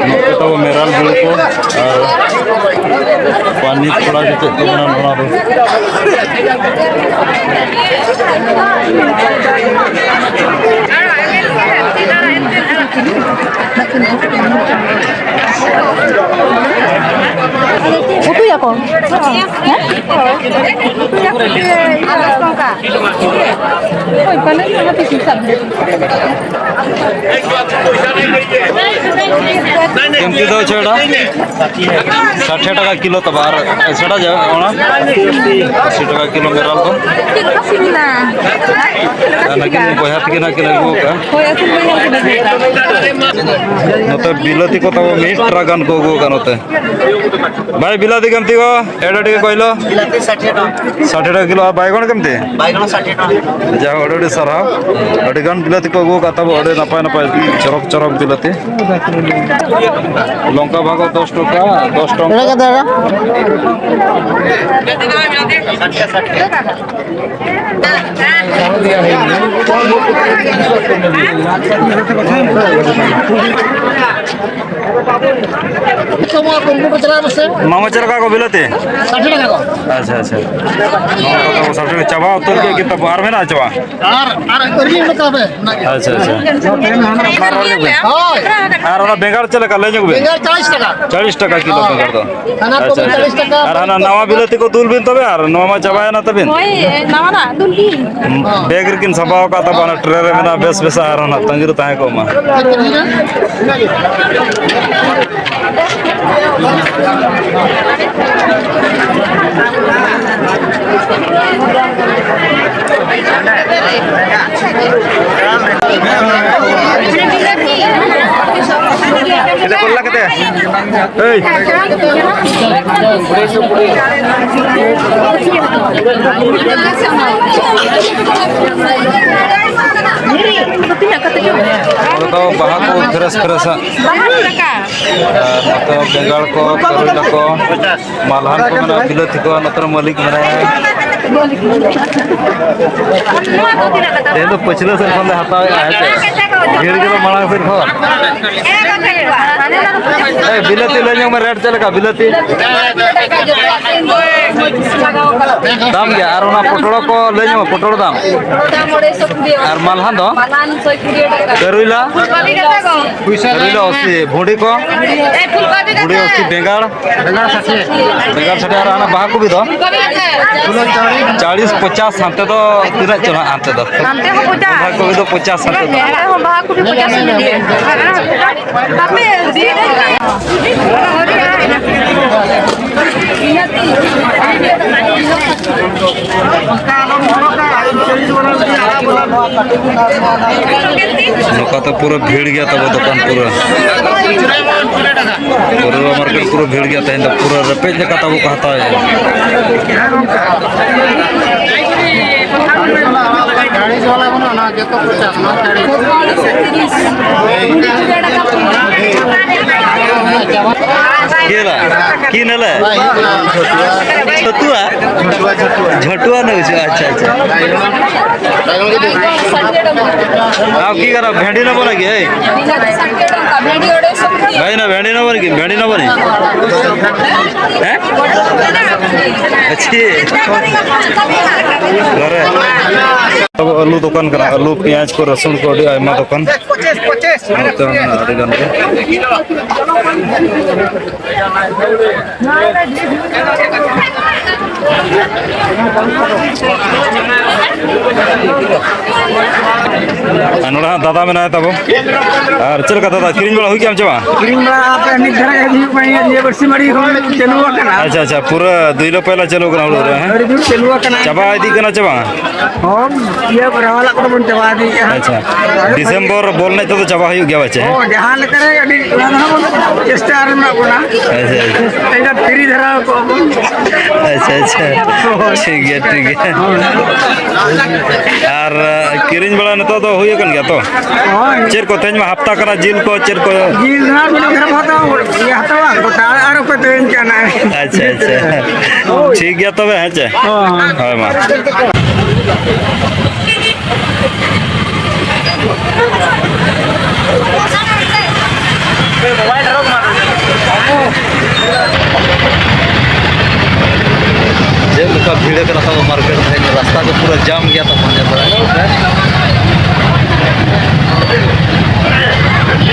ᱱᱚᱛᱮ ᱛᱟᱵᱚ ᱢᱮᱨᱟᱞ ᱦᱩᱲᱩ ᱠᱚ ᱟᱨ ᱯᱟᱱᱤ ᱛᱷᱚᱲᱟ ᱠᱟᱛᱮ ᱠᱚ ᱢᱮᱱᱟ ᱱᱚᱣᱟ ᱫᱚ᱾ ᱩᱛᱩᱭᱟᱠᱚ? ᱦᱮᱸ? ᱦᱳᱭ, ᱯᱟᱞᱮᱱ ᱚᱱᱟᱛᱮ ᱦᱤᱥᱟᱹᱵ ᱞᱮᱫ᱾ ᱠᱮᱢᱛᱤ ᱫᱚ ᱪᱷᱮᱲᱟ ᱥᱟᱴᱷᱮ ᱴᱟᱠᱟ ᱠᱤᱞᱳ ᱛᱟᱵᱟ ᱟᱨ ᱪᱷᱮᱲᱟ ᱡᱟ ᱚᱱᱟ ᱟᱥᱤ ᱴᱟᱠᱟ ᱠᱤᱞᱳ ᱢᱮᱨᱟᱞ ᱫᱚ᱾ ᱪᱮᱫ ᱞᱮᱠᱟ ᱥᱤᱵᱤᱞᱟ? ᱟᱨ ᱱᱟᱹᱠᱤᱱ ᱵᱚᱭᱦᱟ ᱛᱟᱹᱠᱤᱱ ᱦᱟᱸᱜ ᱠᱤᱱ ᱟᱹᱜᱩ ᱟᱠᱟᱫᱼᱟ᱾ ᱦᱳᱭ, ᱟᱹᱠᱤᱱ ᱵᱚᱭᱦᱟ ᱠᱤᱱ ᱟᱹᱜᱩ ᱟᱠᱟᱫᱼᱟ᱾ ᱱᱚᱛᱮ ᱵᱤᱞᱟᱹᱛᱤ ᱠᱚ ᱛᱟᱵᱚ ᱢᱤᱫ ᱴᱨᱟᱠ ᱜᱟᱱ ᱠᱚ ᱟᱹᱜᱩ ᱟᱠᱟᱫᱼᱟ ᱱᱚᱛᱮ᱾ ᱵᱷᱟᱭ, ᱵᱤᱞᱟᱹᱛᱤ ᱠᱮᱢᱛᱤ ᱠᱚ ᱮᱰ ᱟᱹᱰᱤ ᱜᱮ ᱠᱚᱭᱞᱚ᱾ ᱵᱤᱞᱟᱹᱛᱤ ᱥᱟᱴᱷᱮ ᱴᱟᱠᱟ᱾ ᱥᱟᱴᱷᱮ ᱴᱟᱠᱟ ᱠᱤᱞᱳ᱾ ᱟᱨ ᱵᱟᱭᱜᱚᱱ ᱠᱮᱢᱛᱤ? ᱵᱟᱭᱜᱚᱱ ᱥᱟᱴᱷᱮ ᱴᱟᱠᱟ᱾ ᱡᱟᱭᱦᱳᱠ, ᱟᱹᱰᱤ ᱟᱹᱰᱤ ᱥᱟᱨᱦᱟᱣ᱾ ᱟᱹᱰᱤ ᱜᱟᱱ ᱵᱤᱞᱟᱹᱛᱤ ᱠᱚ ᱟᱹᱜᱩ ᱟᱠᱟᱫ ᱛᱟᱵᱚ, ᱟᱹᱰᱤ ᱱᱟᱯᱟᱭ ᱱᱟᱯᱟᱭ ᱪᱚᱨᱚᱠ ᱪᱚᱨᱚᱠ ᱵᱤᱞᱟᱹᱛᱤ᱾ ᱞᱚᱝᱠᱟ ᱵᱷᱟᱜᱚ ᱫᱚᱥ ᱴᱟᱠᱟ, ᱫᱚᱥ ᱴᱟᱠᱟ᱾ ᱠᱚᱢᱯᱤᱭᱩᱴᱟᱨ ᱪᱟᱞᱟᱣ ᱢᱮᱥᱮ᱾ ᱢᱟᱢᱟ, ᱪᱮᱫ ᱞᱮᱠᱟ ᱠᱚ ᱵᱤᱞᱟᱹᱛᱤ? ᱥᱟᱴᱷᱮ ᱴᱟᱠᱟ ᱠᱚ᱾ ᱟᱪᱪᱷᱟ, ᱟᱪᱪᱷᱟ᱾ ᱱᱚᱣᱟ ᱠᱚᱫᱚ ᱥᱟᱴᱷᱮ ᱴᱟᱠᱟ ᱪᱟᱵᱟ ᱩᱛᱟᱹᱨ ᱠᱮᱫ ᱜᱮ ᱛᱟᱵᱚ᱾ ᱟᱨ ᱢᱮᱱᱟᱜᱼᱟ ᱪᱟᱵᱟ? ᱟᱨ, ᱟᱨ ᱟᱹᱨᱤ ᱢᱮᱱᱟᱜ ᱛᱟᱯᱮ? ᱚᱱᱟ ᱜᱮ᱾ ᱟᱪᱪᱷᱟ, ᱟᱪᱪᱷᱟ᱾ ᱦᱳᱭ᱾ ᱟᱨ ᱚᱱᱟ ᱵᱮᱸᱜᱟᱲ ᱪᱮᱫ ᱞᱮᱠᱟ? ᱞᱟᱹᱭ ᱧᱚᱜ ᱵᱤᱱ᱾ ᱵᱮᱸᱜᱟᱲ ᱪᱟᱞᱤᱥ ᱴᱟᱠᱟ᱾ ᱪᱟᱞᱤᱥ ᱴᱟᱠᱟ ᱠᱤᱞᱳ ᱦᱳᱭ᱾ ᱵᱮᱸᱜᱟᱲ ᱫᱚ᱾ ᱦᱟᱱᱟ ᱠᱚ ᱟᱪᱪᱷᱟ, ᱟᱪᱪᱷᱟ᱾ ᱪᱟᱞᱤᱥ ᱴᱟᱠᱟ᱾ ᱟᱨ ᱦᱟᱱᱟ ᱱᱟᱣᱟ ᱵᱤᱞᱟᱹᱛᱤ ᱠᱚ ᱫᱩᱞ ᱵᱤᱱ ᱛᱚᱵᱮ, ᱟᱨ ᱱᱚᱣᱟ ᱢᱟ ᱪᱟᱵᱟᱭᱮᱱᱟ ᱛᱟᱵᱤᱱ᱾ ᱦᱳᱭ, ᱱᱟᱣᱟᱱᱟᱜ ᱫᱩᱞ ᱵᱤᱱ᱾ ᱵᱮᱜᱽ ᱨᱮᱠᱤᱱ ᱥᱟᱸᱵᱟᱣ ᱟᱠᱟᱫ ᱛᱟᱵᱚᱱᱟ, ᱴᱨᱮ ᱨᱮ ᱢᱮᱱᱟᱜᱼᱟ, ᱵᱮᱥ ᱵᱮᱥᱟᱜ ᱟᱨᱦᱚᱸ ᱱᱟᱜ ᱛᱟᱺᱜᱤ ᱨᱮ ᱛᱟᱦᱮᱸ ᱠᱚᱜ ᱢᱟ᱾ ᱱᱚᱣᱟ ᱫᱚ ᱵᱟᱦᱟ ᱠᱚ ᱯᱷᱮᱨᱮᱥ ᱯᱷᱮᱨᱮᱥᱟᱜ᱾ ᱟᱨ ᱱᱚᱛᱮ ᱵᱮᱸᱜᱟᱲ ᱠᱚ, ᱠᱟᱨᱮᱞᱟ ᱠᱚ, ᱢᱟᱞᱦᱟᱱ ᱠᱚ ᱢᱮᱱᱟᱜᱼᱟ, ᱵᱤᱞᱟᱹᱛᱤ ᱠᱚ, ᱱᱚᱛᱮ ᱨᱮ ᱢᱟᱹᱞᱤᱠ ᱢᱮᱱᱟᱭᱟ᱾ ᱛᱮᱦᱮᱧ ᱫᱚ ᱯᱟᱹᱪᱷᱞᱟᱹ ᱥᱮᱫ ᱠᱷᱚᱱ ᱞᱮ ᱦᱟᱛᱟᱣᱮᱫᱼᱟ, ᱦᱮᱸ ᱥᱮ? ᱵᱷᱤᱲ ᱜᱮᱫᱚ ᱢᱟᱲᱟᱝ ᱥᱮᱫ ᱠᱷᱚᱱ᱾ ᱮᱭ, ᱵᱤᱞᱟᱹᱛᱤ ᱞᱟᱹᱭ ᱧᱚᱜ ᱢᱮ, ᱨᱮᱴ ᱪᱮᱫ ᱞᱮᱠᱟ ᱵᱤᱞᱟᱹᱛᱤ? ᱫᱟᱢ ᱜᱮᱭᱟ᱾ ᱟᱨ ᱚᱱᱟ ᱯᱚᱴᱚᱲ ᱠᱚ ᱞᱟᱹᱭ ᱧᱚᱜ ᱢᱮ, ᱯᱚᱴᱚᱲ ᱫᱟᱢ᱾ ᱟᱨ ᱢᱟᱞᱦᱟᱱ ᱫᱚ? ᱠᱟᱨᱩᱭᱞᱟ? ᱠᱟᱨᱩᱭᱞᱟ ᱟᱥᱤ, ᱵᱷᱩᱸᱰᱤ ᱠᱚ? ᱵᱷᱩᱸᱰᱤ ᱟᱥᱤ, ᱵᱮᱸᱜᱟᱲ? ᱵᱮᱸᱜᱟᱲ ᱥᱟᱴᱷᱤ᱾ ᱵᱮᱸᱜᱟᱲ ᱥᱟᱴᱷᱤ, ᱟᱨ ᱦᱟᱱᱟ ᱵᱟᱦᱟ ᱠᱚᱵᱤ ᱫᱚ? ᱪᱟᱲᱤᱥ, ᱯᱚᱪᱟᱥ, ᱦᱟᱱᱛᱮ ᱫᱚ ᱛᱤᱱᱟᱹᱜ ᱪᱚ ᱦᱟᱸᱜ ᱦᱟᱱᱛᱮ ᱫᱚ? ᱦᱟᱱᱛᱮ ᱦᱚᱸ ᱯᱚᱪᱟᱥ᱾ ᱵᱟᱦᱟ ᱠᱚᱵᱤ ᱫᱚ ᱯᱚᱪᱟᱥ ᱦᱟᱱᱛᱮ ᱫᱚ᱾ ᱦᱟᱱᱛᱮ ᱦᱚᱸ ᱵᱟᱦᱟ ᱠᱚᱵᱤ ᱯᱚᱪᱟᱥ ᱮᱢ ᱤᱫᱤᱭᱟ᱾ ᱵᱟᱯᱮ ᱤᱫᱤᱭᱟ᱾ ᱱᱚᱝᱠᱟ ᱛᱚ ᱯᱩᱨᱟᱹ ᱵᱷᱤᱲ ᱜᱮᱭᱟ ᱛᱟᱵᱚ ᱫᱚᱠᱟᱱ ᱯᱩᱨᱟᱹ᱾ ᱯᱩᱨᱟᱹ ᱢᱟᱨᱠᱮᱴ ᱯᱩᱨᱟᱹ ᱵᱷᱤᱲ ᱜᱮᱭᱟ ᱛᱮᱦᱮᱧ ᱫᱚ, ᱯᱩᱨᱟᱹ ᱨᱮᱯᱮᱡ ᱞᱮᱠᱟ ᱛᱟᱵᱚ ᱠᱚ ᱦᱟᱛᱟᱣᱮᱫᱼᱟ᱾ ᱜᱟᱹᱲᱤ ᱡᱚᱞᱟ ᱵᱟᱹᱱᱩᱜᱼᱟ, ᱱᱚᱣᱟ ᱡᱚᱛᱚ ᱯᱚᱪᱟᱥ, ᱱᱚᱣᱟ ᱪᱟᱲᱤᱥ᱾ ᱪᱮᱫ ᱞᱟ? ᱠᱤ ᱱᱮᱞᱮ? ᱪᱷᱟᱹᱛᱩᱣᱟ? ᱡᱷᱟᱹᱴᱩᱣᱟ ᱱᱟᱹᱣᱪᱟ, ᱟᱪᱪᱷᱟ, ᱟᱪᱪᱷᱟ᱾ ᱟᱢ ᱠᱤ ᱠᱟᱱᱟ? ᱵᱷᱮᱸᱰᱤ ᱱᱟ ᱵᱚᱞᱮ ᱠᱤ, ᱮᱭ? ᱵᱷᱮᱸᱰᱤ ᱚᱲᱮ ᱥᱚᱵᱽᱡᱤ᱾ ᱵᱷᱮᱸᱰᱤ ᱱᱟ ᱵᱚᱞᱮ ᱠᱤ? ᱵᱷᱮᱸᱰᱤ ᱱᱟ ᱵᱚᱞᱮ? ᱦᱮᱸ? ᱟᱪᱪᱷᱟ᱾ ᱟᱹᱞᱩ ᱫᱚᱠᱟᱱ ᱠᱟᱱᱟ, ᱟᱹᱞᱩ, ᱯᱮᱸᱭᱟᱡᱽ ᱠᱚ, ᱨᱟᱹᱥᱩᱱ ᱠᱚ, ᱟᱹᱰᱤ ᱟᱭᱢᱟ ᱫᱚᱠᱟᱱ᱾ ᱱᱚᱛᱮ ᱦᱚᱸ ᱢᱮᱱᱟᱜᱼᱟ ᱟᱹᱰᱤ ᱜᱟᱱ ᱜᱮ᱾ ᱟᱨ ᱱᱚᱰᱮ ᱫᱟᱫᱟ ᱢᱮᱱᱟᱭ ᱛᱟᱵᱚ᱾ ᱟᱨ ᱪᱮᱫ ᱞᱮᱠᱟ ᱫᱟᱫᱟ, ᱠᱤᱨᱤᱧ ᱵᱟᱲᱟ ᱦᱩᱭ ᱠᱮᱫᱟᱢ ᱪᱮ ᱵᱟᱝ? ᱠᱤᱨᱤᱧ ᱵᱟᱲᱟ ᱟᱯᱮ ᱱᱤᱛ ᱫᱷᱟᱨᱟ ᱜᱮ ᱦᱩᱭᱩᱜ ᱠᱟᱱᱟ, ᱱᱤᱭᱟᱹ ᱵᱟᱹᱨᱥᱤᱧ ᱢᱟᱹᱲᱤ ᱠᱷᱚᱱ ᱪᱟᱹᱞᱩ ᱟᱠᱟᱱᱟ᱾ ᱟᱪᱪᱷᱟ, ᱟᱪᱪᱷᱟ, ᱯᱩᱨᱟᱹ ᱫᱩᱭᱞᱟᱹ ᱯᱚᱭᱞᱟ ᱪᱟᱹᱞᱩ ᱠᱟᱱᱟ ᱦᱩᱲᱩ ᱨᱚᱦᱚᱭ, ᱦᱮᱸ? ᱟᱹᱰᱤ ᱡᱳᱨ ᱪᱟᱹᱞᱩ ᱟᱠᱟᱱᱟ᱾ ᱪᱟᱵᱟ ᱤᱫᱤᱜ ᱠᱟᱱᱟ ᱪᱮ ᱵᱟᱝ? ᱦᱚᱸ, ᱤᱭᱟᱹ ᱨᱟᱣᱟᱞᱟᱜ ᱠᱚᱫᱚ ᱵᱚᱱ ᱪᱟᱵᱟ ᱤᱫᱤᱭᱮᱫᱼᱟ᱾ ᱟᱪᱪᱷᱟ, ᱰᱤᱥᱮᱢᱵᱚᱨ ᱵᱚᱞ ᱮᱱᱮᱡ ᱛᱮᱫᱚ ᱪᱟᱵᱟ ᱦᱩᱭᱩᱜ ᱜᱮᱭᱟ ᱯᱟᱪᱮ, ᱦᱮᱸ? ᱦᱚᱸ, ᱡᱟᱦᱟᱸ ᱞᱮᱠᱟ ᱨᱮ ᱟᱹᱰᱤ ᱚᱱᱟ ᱫᱚ ᱪᱮᱥᱴᱟ ᱨᱮ ᱢᱮᱱᱟᱜ ᱵᱚᱱᱟ᱾ ᱟᱪᱪᱷᱟ, ᱟᱪᱪᱷᱟ᱾ ᱮᱱᱠᱷᱟᱱ ᱯᱷᱤᱨᱤ ᱫᱷᱟᱨᱟ ᱠᱚᱜᱼᱟ ᱵᱚᱱ᱾ ᱟᱪᱪᱷᱟ, ᱟᱪᱪᱷᱟ᱾ ᱴᱷᱤᱠ ᱜᱮᱭᱟ, ᱴᱷᱤᱠ ᱜᱮᱭᱟ᱾ ᱦᱳᱭ᱾ ᱟᱨ, ᱟᱸ, ᱠᱤᱨᱤᱧ ᱵᱟᱲᱟ ᱱᱤᱛᱚᱜ ᱫᱚ ᱦᱩᱭ ᱟᱠᱟᱱ ᱜᱮᱭᱟ ᱛᱚ? ᱦᱳᱭ᱾ ᱪᱮᱫ ᱠᱚ ᱛᱮᱦᱮᱧ ᱢᱟ ᱦᱟᱯᱛᱟ ᱠᱟᱱᱟ, ᱡᱤᱞ ᱠᱚ ᱪᱮᱫ ᱠᱚ? ᱡᱤᱞ ᱫᱚ ᱦᱟᱸᱜ ᱢᱤᱫ ᱫᱷᱟᱣ ᱦᱟᱛᱟᱣ, ᱤᱭᱟᱹ ᱦᱟᱛᱟᱣᱟ, ᱜᱚᱴᱟ ᱟᱨ ᱚᱠᱚᱭ ᱛᱮᱦᱮᱧ ᱠᱟᱱᱟᱭ? ᱟᱪᱪᱷᱟ, ᱟᱪᱪᱷᱟ᱾ ᱦᱳᱭ᱾ ᱴᱷᱤᱠ ᱜᱮᱭᱟ ᱛᱚᱵᱮ, ᱦᱮᱸ ᱪᱮ? ᱦᱳᱭ᱾ ᱦᱳᱭ, ᱢᱟ᱾ ᱪᱮᱫ ᱞᱮᱠᱟ ᱵᱷᱤᱲ ᱠᱟᱱᱟ ᱛᱟᱵᱚ ᱢᱟᱨᱠᱮᱴ ᱨᱮ, ᱨᱟᱥᱛᱟ ᱠᱚ ᱯᱩᱨᱟᱹ ᱡᱟᱢ ᱜᱮᱭᱟ ᱛᱟᱵᱚ, ᱧᱮᱞ ᱫᱟᱲᱮᱭᱟᱜ ᱠᱟᱱᱟ ᱯᱮ᱾